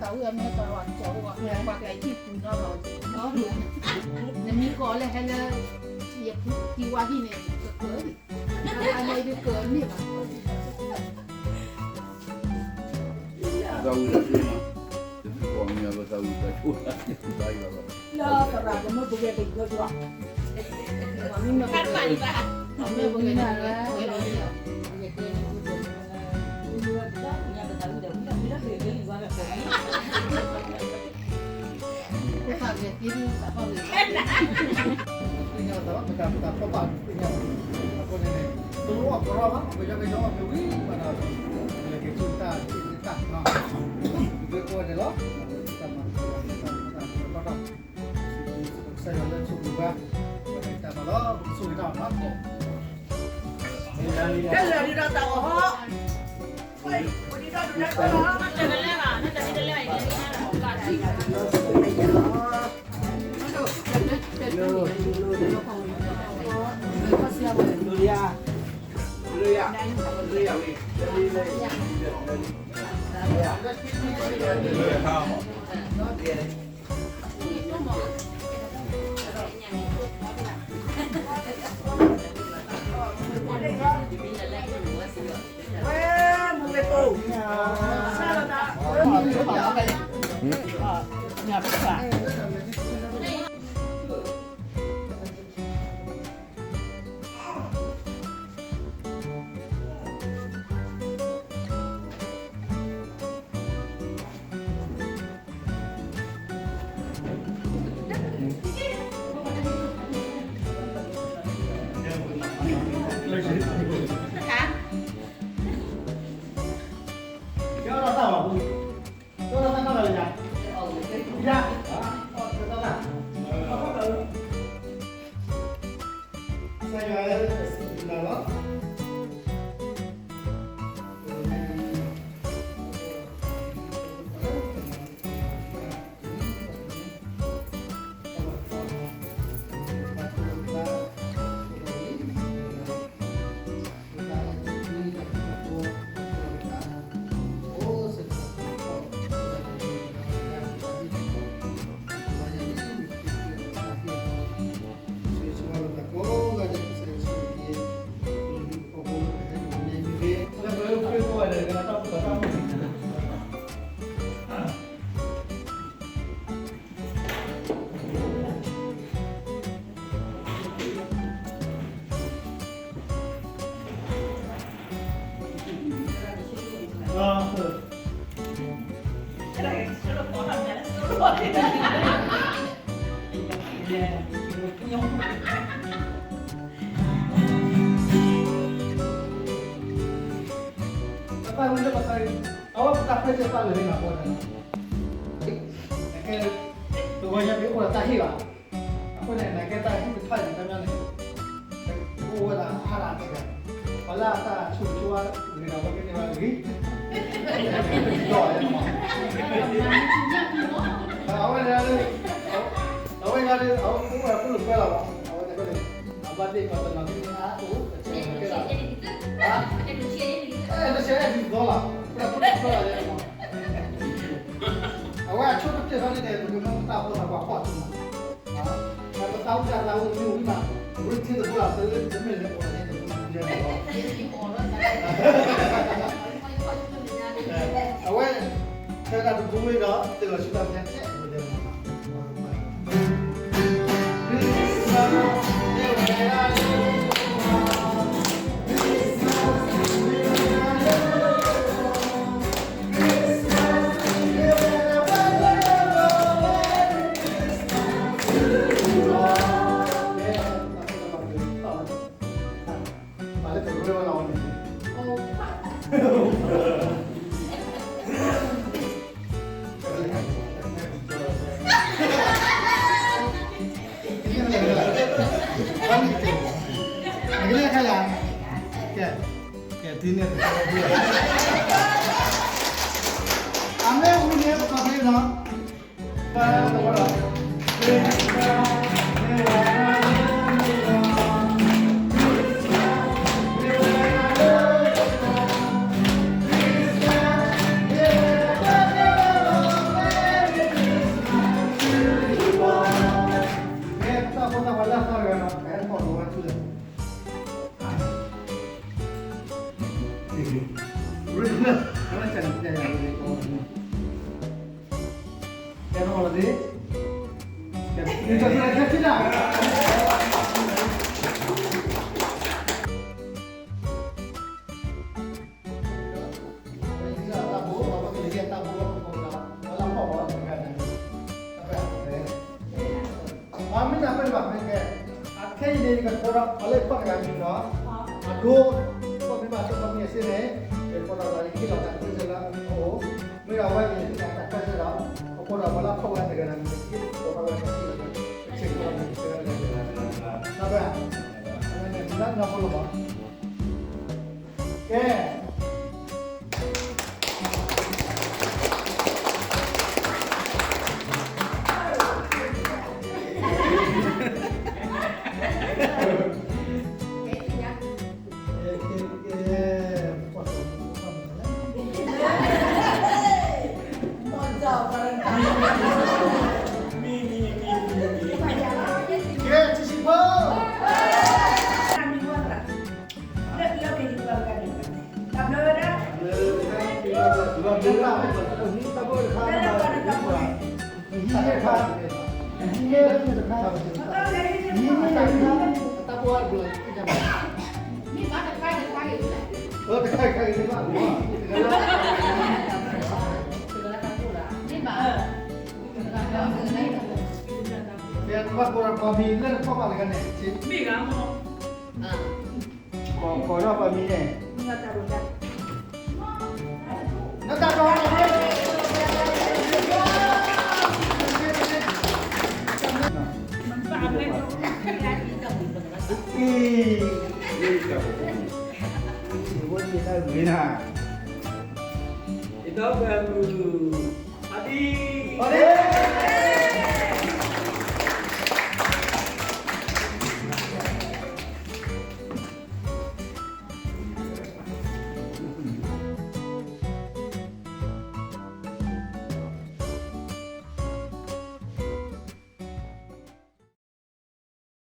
သးဝံၣ်အမဲသးဝံၣ်ကၠီဝဲ ပှၤကျဲၤဟံၣ်ပူၤနီၢ်လီၤ, နမ့ၢ်ကိးလၢဟဲလၢ ယကံဝါဟံၣ်န့ၣ် ကကၢၤ, အဝဲဒုးကၢၤန့ၢ်ဘၣ် သးဝံၣ်တၢ်ဆိၣ်မး, တဘျီဃီမ့ၢ်အဝဲသးဝံၣ်တၢ်ဆိၣ်တၢ် ယဘၣ်ယွၤဘၣ်, လၢသရၣ်ကမၢပဂဲၤကယီယွၤ, မ့ၢ်မ့ၢ်ဘၣ်, မ့ၢ်ပဂဲၤကယီယွၤ, ဖိသၣ်ဂဲၤသံဒုးသးဘၣ်ဂ့ၤ, သ့ၣ်ညါသးဘၣ် ပတၢ်ပတၢ်ဖီဘၣ်သ့ၣ်ညါဘၣ်, အဃိန့ၣ်န့ၣ် တလိၣ်အီၣ်ကရီဘၣ် ပယီၤကညီအီၣ်ကဝံၤဘၣ်ဒီး ပလဲၤက့ၤဆူတၢ်သ့ၣ်တၢ်နီၤ, ပကကွၢ်ဒဲးလီၤ, တၢ်မၤတၢ်မၤတၢ်မၤတၢ် ကစၢ်ယွၤလၢဆိၣ်ဂ့ၤဘၣ်, ဝဲဒၣ်တၢ်ဘၣ်လီၤ ပကဆိၣ်ဂ့ၤတၢ်ဘၣ်လီၤ, ကဲလၢာ်ဒုးဒီးတၢ်အီၣ်ဟီ, ပသးဝံၣ်လၢပသးဝံၣ် အဝဲပတၢ်ခွဲးတၢ်ယာ်ပာ်လၢာ်န့ၣ် အဃိန့ၣ် နကဲ တဂီၤညါပအိၣ်ဒီးတၢ်ဟ့ၣ်ဘၣ်, အဃိန့ၣ် နကဲတၢ်ဟ့ၣ်တဖၣ်န့ၣ် တမ့ၢ်န့ၣ် အိၣ်ဝဲဒၣ်အါဒၣ်တဂၤ, ပှၤလၢအတၢ်ဆိၣ်ဆိဝါဂ့ၤဒီး အဝဲကန့ၢ်ဘၣ်ဂ့ၤ, ဒီး အဝဲန့ၣ် အဝဲဂၤန့ၣ် အဝဲအိၣ်ဝဲဒၣ်ဖိလိာ်ကွဲလီၤဘၣ်, အဝဲန့ၣ် အဘၣ်သ့ၣ်ကီးတနီၤန့ၣ်အါအိၣ်, တဆဲးအဲၣ်ဒ်သိးလီၤ, ပှၤဖိလိာ်ကွဲလီၤ, အဝဲအဆိကတၢၢ်ဖဲန့ၣ်န့ၣ် ပကမၢပတၢ်ဖီၣ်သးပှၤဖီၣ်အသိးမး, ပသးဝံၣ်တၢ်သးဝံၣ်မ့ၢ်ဝံၣ်ဘၣ်, ရ့ထံသကိးလီၤ တမ့ၢ်လၢပှၤန့ၣ် တမ့ၢ်လၢ အဝဲ ထဲဒၣ်တဘိဝဲဒီး တလီၤဆူတၢ်ပညါထဲဝဲဒၣ်လီၤ. original အဝဲကၢ်န့ၣ် ကၢ်န့ၣ် ကၢ်န့ၣ် ကၢ်န့ၣ် မ့ၢ်နၢ်ပၢၢ်ဘၣ်မ့ၢ်ကဲ, အခဲအံၤန့ၣ် ယကကိးဒီးပှၤလၢဖီၣ်တဂၤမံၤဒီး, အဒိ, ပှၤမ့ၢ်ဘၣ်ဆိကမိၣ်မံၤအစ့န့ၣ်, ယကိးဒီးပှၤလၢဟ့ၣ်လီၤတၢ်ခွဲးစၢ်လၢအအိၣ်, မ့ၢ်ဒီးအဝဲန့ၣ် တၢ်ခွဲးစၢ်ဒီး, ပကိးဒီးပှၤလၢဖီၣ်ဝဲတဂၤန့ၣ်, ယကိးဒီးဝဲတဂၤန့ၣ်, နၢ်ပၢၢ်ဧါ, နၢ်ပၢၢ်လီၤမး, ကဲ ကဲ ထံဆံဖိ လၢ လၢက့ၤယပှၤတဂၤန့ၣ်, တၢ်ဘျၢဝဲဒၣ်, ဟံးန့ၢ်တခါ, ဟံးန့ၢ်တခါ, ဟံးန့ၢ်တခါ, တၢ်ဘျၢဝဲဒၣ်, မ့ၢ်ဘၣ်တခါတခါအံၤ, တခါတခါအံၤ, မ့ၢ်ဘၣ်, မ့ၢ်ဘၣ်, မ့ၢ်ဘၣ်, ကိးဒီးပှၤမံၤန့ၣ်, နတၢ်တီ, အံၤ, အံၤ, အံၤ,